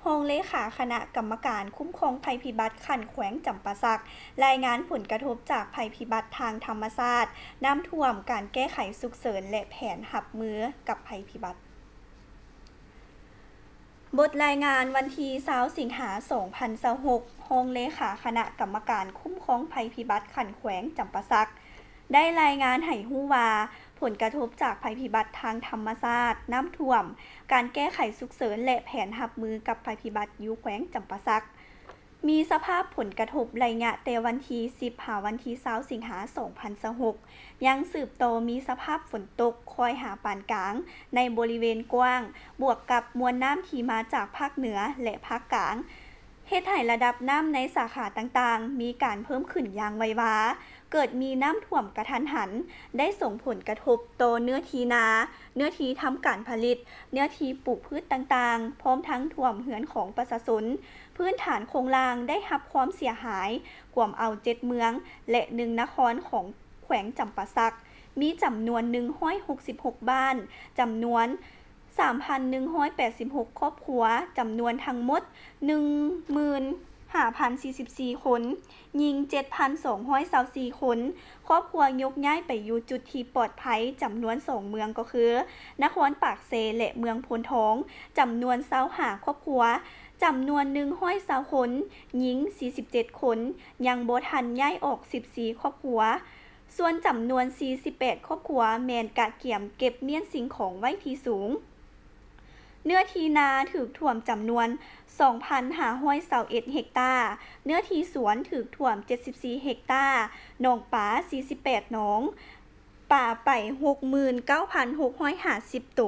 ຮອງເລຂາຄະນະກຳມະການຄຸ້ມຄອງໄພພິບັດຂັ້ນແຂວງຈຳປາສັກ ລາຍງານຜົນກະທົບຈາກໄພພິບັດທາງທຳມະຊາດ, ນ້ຳຖ້ວມ, ການແກ້ໄຂສຸກເສີນ ແລະ ແຜນຮັບມືກັບໄພພິບັດ. ບົດລາຍງານວັນທີຊາວ ສິງຫາ ສອງພັນຊາວຫົກ, ຮອງເລຂາຄະນະກຳມະການຄຸ້ມຄອງໄພພິບັດຂັ້ນແຂວງຈຳປາສັກ ໄດ້ລາຍງານໃຫ້ຮູ້ວ່າ ຜົນກະທົບຈາກໄພພິບັດທາງທຳມະຊາດ, ນ້ຳຖ້ວມ, ການແກ້ໄຂສຸກເສີນ ແລະ ແຜນຮັບມືກັບໄພພິບັດຢູ່ແຂວງຈຳປາສັກ ມີສະພາບຜົນກະທົບໄລຍະແຕ່ວັນທີສິບ ຫາວັນທີຊາວ ສິງຫາ ສອງພັນຊາວຫົກ ຍັງສືບຕໍ່ມີສະພາບຝົນຕົກຄ່ອຍຫາປານກາງໃນບໍລິເວນກວ້າງ, ບວກກັບມວນນ້ຳທີ່ມາຈາກພາກເໜືອ ແລະ ພາກກາງ ເຮັດໃຫ້ລະດັບນ້ຳໃນສາຂາຕ່າງໆ ມີການເພີ່ມຂຶ້ນຢ່າງໄວວາ, ເກີດມີນ້ຳຖ້ວມກະທັນຫັນ ໄດ້ສົ່ງຜົນກະທົບຕໍ່ເນື້ອທີ່ນາ, ເນື້ອທີ່ທຳການຜະລິດ, ເນື້ອທີ່ປູກພືດຕ່າງໆ, ພ້ອມທັງຖ້ວມເຮືອນຂອງປະຊາຊົນ, ພື້ນຖານໂຄງລ່າງໄດ້ຮັບຄວາມເສຍຫາຍ ກວມເອົາເຈັດເມືອງ ແລະ ໜຶ່ງນະຄອນຂອງແຂວງຈຳປາສັກ, ມີຈຳນວນໜຶ່ງຮ້ອຍຫົກສິບຫົກບ້ານ, ຈຳນວນສາມພັນໜຶ່ງຮ້ອຍແປດສິບຫົກຄອບຄົວ, ຈຳນວນທັງໝົດໜຶ່ງໝື່ນຫ້າພັນສີ່ສິບສີ່ຄົນ, ຍິງເຈັດພັນສອງຮ້ອຍຊາວສີ່ຄົນ, ຄອບຄົວຍົກຍ້າຍໄປຢູ່ຈຸດທີ່ປອດໄພຈຳນວນສອງເມືອງ ກໍຄື ນະຄອນປາກເຊ ແລະ ເມືອງໂພນທອງ ຈຳນວນຊາວຫ້າຄອບຄົວ, ຈຳນວນໜຶ່ງຮ້ອຍຊາວຄົນ, ຍິງສີ່ສິບເຈັດຄົນ, ຍັງບໍ່ທັນຍ້າຍອອກສິບສີ່ຄອບຄົວ, ສ່ວນຈຳນວນສີ່ສິບແປດຄອບຄົວແມ່ນກະກຽມເກັບມ້ຽນສິ່ງຂອງໄວ້ທີ່ສູງ. ເນື້ອທີ່ນາຖືກຖ້ວມຈຳນວນສອງພັນຫ້າຮ້ອຍຊາວເອັດເຮັກຕາ, ເນື້ອທີ່ສວນຖືກຖ້ວມເຈັດສິບສີ່ເຮັກຕາ, ໜອງປາສີ່ສິບແປດໜອງ, ປາໄປຫົກໝື່ນເກົ້າພັນຫົກຮ້ອຍຫ້າສິບໂຕ,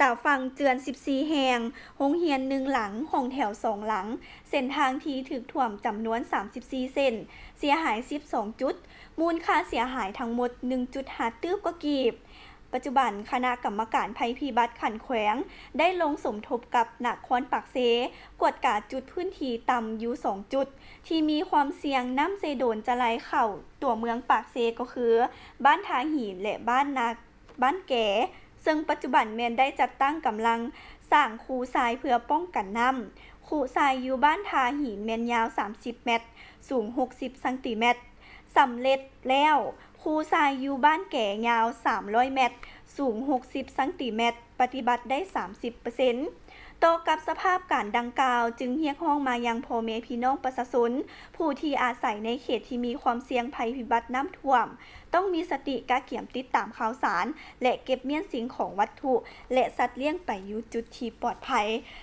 ຕາຝັ່ງເຈື່ອນສິບສີ່ແຫ່ງ, ໂຮງຮຽນໜຶ່ງຫຼັງ, ຫ້ອງແຖວສອງຫຼັງ, ເສັ້ນທາງທີ່ຖືກຖ້ວມຈຳນວນສາມສິບສີ່ເສັ້ນ, ເສຍຫາຍສິບສອງຈຸດ, ມູນຄ່າເສຍຫາຍທັງໝົດໜຶ່ງຈຸດຫ້າຕື້ກວ່າກີບ. ປັດຈຸບັນ, ຄະນະກຳມະການໄພພິບັດຂັ້ນແຂວງ ໄດ້ລົງສົມທົບກັບນະຄອນປາກເຊ, ກວດກາຈຸດພື້ນທີ່ຕ່ຳຢູ່ສອງຈຸດ ທີ່ມີຄວາມສ່ຽງນ້ຳເຊໂດນຈະໄຫຼເຂົ້າຕົວເມືອງປາກເຊ ກໍຄື ບ້ານທ່າຫີນ ແລະ ບ້ານນາ ບ້ານແກ, ເຊິ່ງປັດຈຸບັນແມ່ນໄດ້ຈັດຕັ້ງກຳລັງສ້າງຄູຊາຍເພື່ອປ້ອງກັນນ້ຳ. ຄູຊາຍຢູ່ບ້ານທ່າຫີນແມ່ນຍາວສາມສິບແມັດ, ສູງຫົກສິບຊັງຕີແມັດ. ສຳເລັດແລ້ວ, ຄູຊາຍຢູ່ບ້ານແກຍາວສາມຮ້ອຍແມັດ, ສູງຫົກສິບຊັງຕີແມັດ, ປະຕິບັດໄດ້ສາມສິບເປີເຊັນ. ຕໍ່ກັບສະພາບການດັ່ງກ່າວ, ຈຶ່ງຮຽກຮ້ອງມາຍັງພໍ່ແມ່ພີ່ນ້ອງປະຊາຊົນ ຜູ້ທີ່ອາໄສໃນເຂດທີ່ມີຄວາມສ່ຽງໄພພິບັດນ້ຳຖ້ວມ, ຕ້ອງມີສະຕິກະກຽມຕິດຕາມຂ່າວສານ ແລະ ເກັບມ້ຽນສິ່ງຂອງວັດຖຸ ແລະ ສັດລ້ຽງໄປຢູ່ຈຸດທີ່ປອດໄພ.